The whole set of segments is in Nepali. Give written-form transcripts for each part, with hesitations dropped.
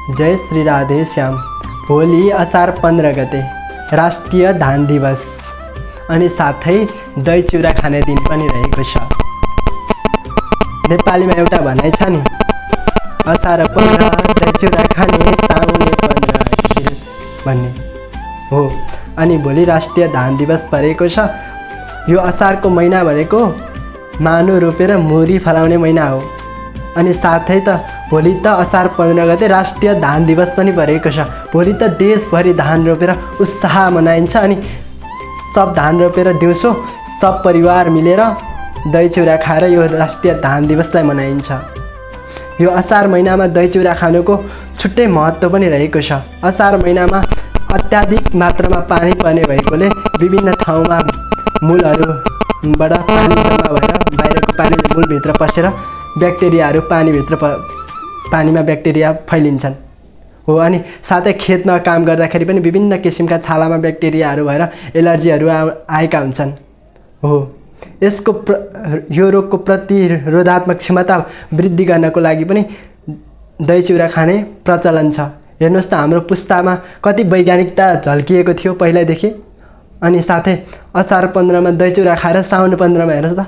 जय श्री राधे श्याम। भोलि असार 15 गते राष्ट्रिय धान दिवस अनि साथै दही चिउरा खाने दिन पनि रहेको छ। नेपालीमा एउटा भनाइ छ नि, असार 15 दही चिउरा खाने साउने 15 भन्ने हो। अनि भोलि राष्ट्रिय धान दिवस परेको छ। यो असारको महिना भनेको मानु रोपेर मुरी फलाउने महिना हो। अनि साथै त भोलि त असार 15 गते राष्ट्रिय धान दिवस पनि परेको छ। भोलि त देशभरि धान रोपेर उत्साह मनाइन्छ। अनि सब धान रोपेर दिउँसो सब परिवार मिलेर दही चिउरा खाएर यो राष्ट्रिय धान दिवसलाई मनाइन्छ। यो असार महिनामा दही चिउरा खानुको छुट्टै महत्त्व पनि रहेको छ। असार महिनामा अत्याधिक मात्रामा पानी पर्ने भएकोले विभिन्न ठाउँमा मूलहरूबाट पानी जम्मा भएर बाहिरको पानी मूलभित्र पसेर ब्याक्टेरियाहरू पानीमा ब्याक्टेरिया फैलिन्छन् हो। अनि साथै खेतमा काम गर्दाखेरि पनि विभिन्न किसिमका छालामा ब्याक्टेरियाहरू भएर एलर्जीहरू आएका हुन्छन् हो। यो रोगको प्रतिरोधात्मक क्षमता वृद्धि गर्नको लागि पनि दही चिउरा खाने प्रचलन छ। हेर्नुहोस् त, हाम्रो पुस्तामा कति वैज्ञानिकता झल्किएको थियो पहिल्यैदेखि। अनि साथै असार 15 मा दही चिउरा खाएर साउन 15 मा हेर्नुहोस् त,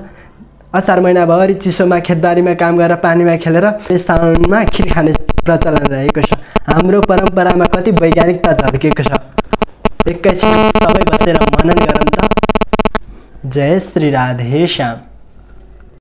असार महिनाभरि चिसोमा खेतबारीमा काम गरेर पानीमा खेलेर साउनमा खिर खाने प्रचलन रहेको छ। हाम्रो परम्परामा कति वैज्ञानिकता झल्केको छ। एकैछिन सबै बसेर मनन गरौँ त। जय श्री राधे श्याम।